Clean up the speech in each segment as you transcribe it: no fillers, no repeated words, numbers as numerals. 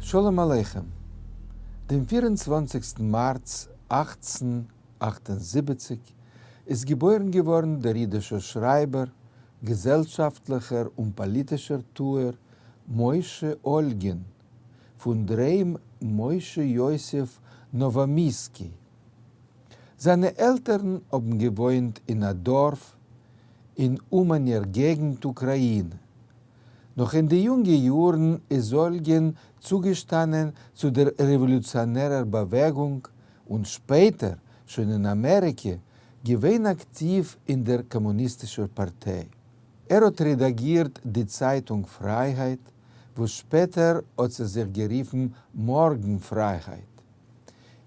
שלום עליכם. דעם 24סטן מארץ 1878 איז געבוירן געווארן דער אידישער שרייבער, געזעלשאפטליכער און פאליטישער טוער משה אולגין, פון דרום משה יוסף נאוואמיסקי. זיינע עלטערן האבן געוואוינט אין א דארף אין אומאנער געגנט אוקראינע. נאך אין די יונגע יארן איז אולגין צוגעשטאנען צו דער רעוואלוציאנערער באוועגונג און שפעטער, שוין אין אמעריקע, געווען אקטיוו אין דער קאמוניסטישער פארטיי. ער האט רעדאגירט די צייטונג פרייהייט, וואס שפעטער האט זי זיך גערופן מארגן פרייהייט.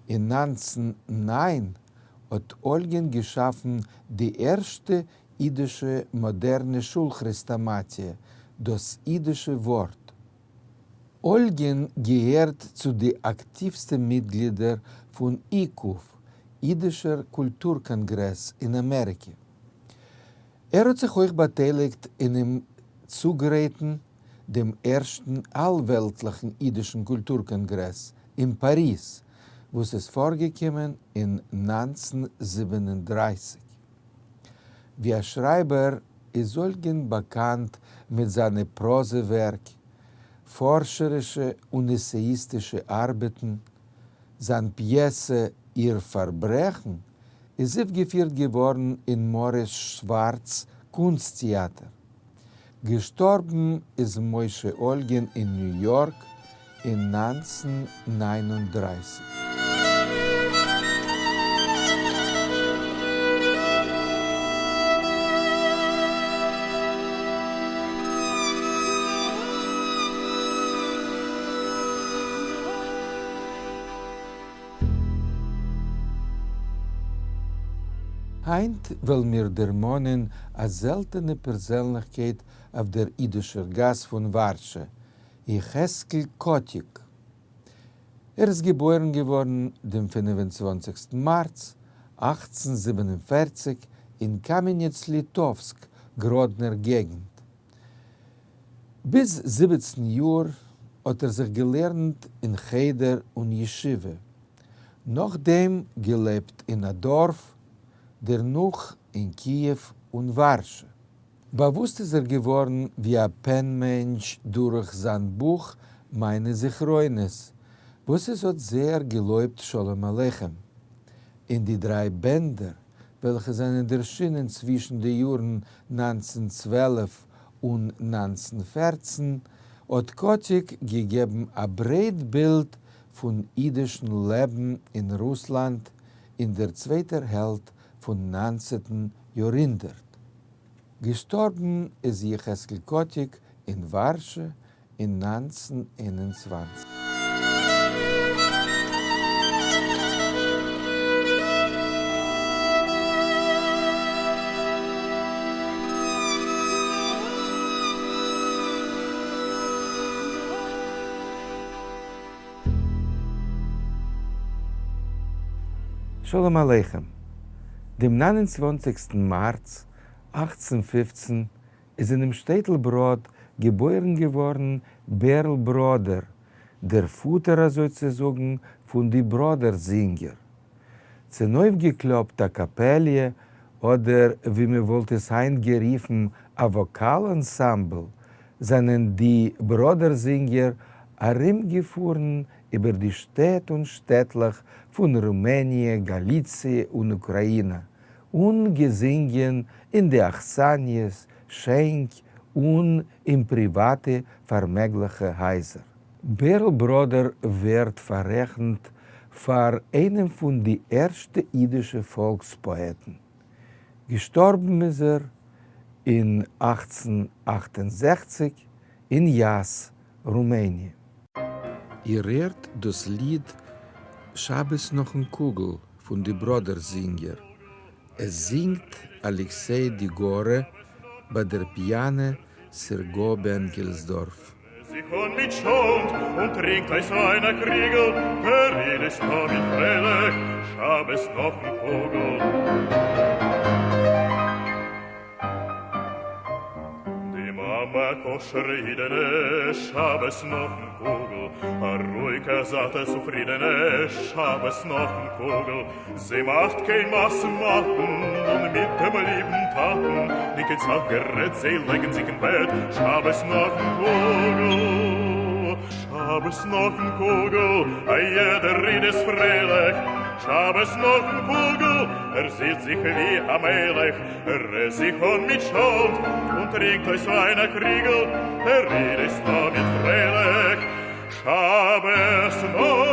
אין 1909 האט אולגין געשאפן די ערשטע אידישע מאדערנע שול-כרעסטאמאטיע, דאס אידישע ווארט. אולגין געהערט צו די אקטיווסטע מיטגלידער פון איקוף, אידישער קולטור קאנגרעס אין אמעריקע. ער האט זיך אויך באטייליגט אינעם צוגרייטן דעם ערשטן אלוועלטליכן אידישן קולטור קאנגרעס אין פאריז, וואס איז פארגעקומען אין 1937. ווי א שרייבער איז אולגין באקאנט מיט זיינע פראזע ווערק, פארשערישע און עסעאיסטישע ארבעטן, זיין פיעסע איר פארברעכן איז אויפגעפירט געווארן אין מאריס שווארץ קונסט טעאטער. געשטארבן איז משה אולגין אין ניו יארק אין 1939. היינט וועלן מיר דערמאנען א זעלטענע פערזענליכקייט אויף דער אידישער גאס פון ווארשע, יחזקאל קאטיק. ער איז געבוירן געווארן דעם 25סטן מארץ 1847 אין קאמעניץ-ליטאווסק, גראדנער געגנט. ביז 17 יאר האט ער זיך געלערנט אין חדר און ישיבה, נאכדעם געלעבט אין א דארף, דערנאך אין קיעוו און ווארשע. באוואוסט איז ער געווארן ווי א פען-מענטש דורך זיין בוך מיינע זכרונות, וואס עס האט זייער געלויבט שלום עליכם. אין די דריי בענדער וועלכע זענען ערשינען צווישן די יארן 1912 און 1914, האט קאטיק געגעבן א ברייט בילד פון אידישן לעבן אין רוסלאנד אין דער צווייטער העלפט פון ניינצנטן יארהונדערט. געשטארבן איז יחזקאל קאטיק אין ווארשע אין 1921. שלום עליכם. דעם 29סטן מארץ 1815 איז אינעם שטעטל בראד געבוירן געווארן בערל בראדער, דער פאטער אזוי צו זאגן פון די בראדער זינגער. צונויפגעקלאפט א קאפעליע, אדער ווי מען וואלט עס היינט גערופן א וואקאל אנסאמבל, זענען די בראדער זינגער ארומגעפארן איבער די שטעט און שטעטלעך פון רומעניע, גאליציע און אוקראינא, און געזינגען אין די אכסניות, שענק און אין פריוואטע פארמעגליכע הייזער. בערל בראדער ווערט פאררעכנט פאר איינעם פון די ערשטע אידישע פאלקס פאעטן. געשטארבן איז ער אין 1868 אין יאס, רומעניע. איר הערט דאס ליד שבת נאכן קוגל פון די בראדער זינגער. עס זינגט אלעקסיי דיגורע ביי דער פיאנע סערגא בענקעלסדארף. זיך אָן מיט שאָנד און טרינקט אויס איין אַ קריגל, דער איד איז תמיד פֿריילעך, שבת נאָכן קוגל. די מאַמע. ביי א כשר'ע אידענע, שבת נאכן קוגל, א רואיגע זאטע צופרידענע, שבת נאכן קוגל, זי מאכט קיין משא ומתן, און מיט דעם ליבן טאטן, ניט קיין סך גערעדט, זיי לייגן זיך אין בעט, שבת נאכן קוגל, שבת נאכן קוגל, א יעדער איד איז פרייליך, שבת נאכן קוגל, ער זעט זיך ווי א מלך, ער עסט זיך אן מיט טשאלנט און טרינקט אויס וויין א קריגל, דער איד איז תמיד פרייליך, שבת נאכן.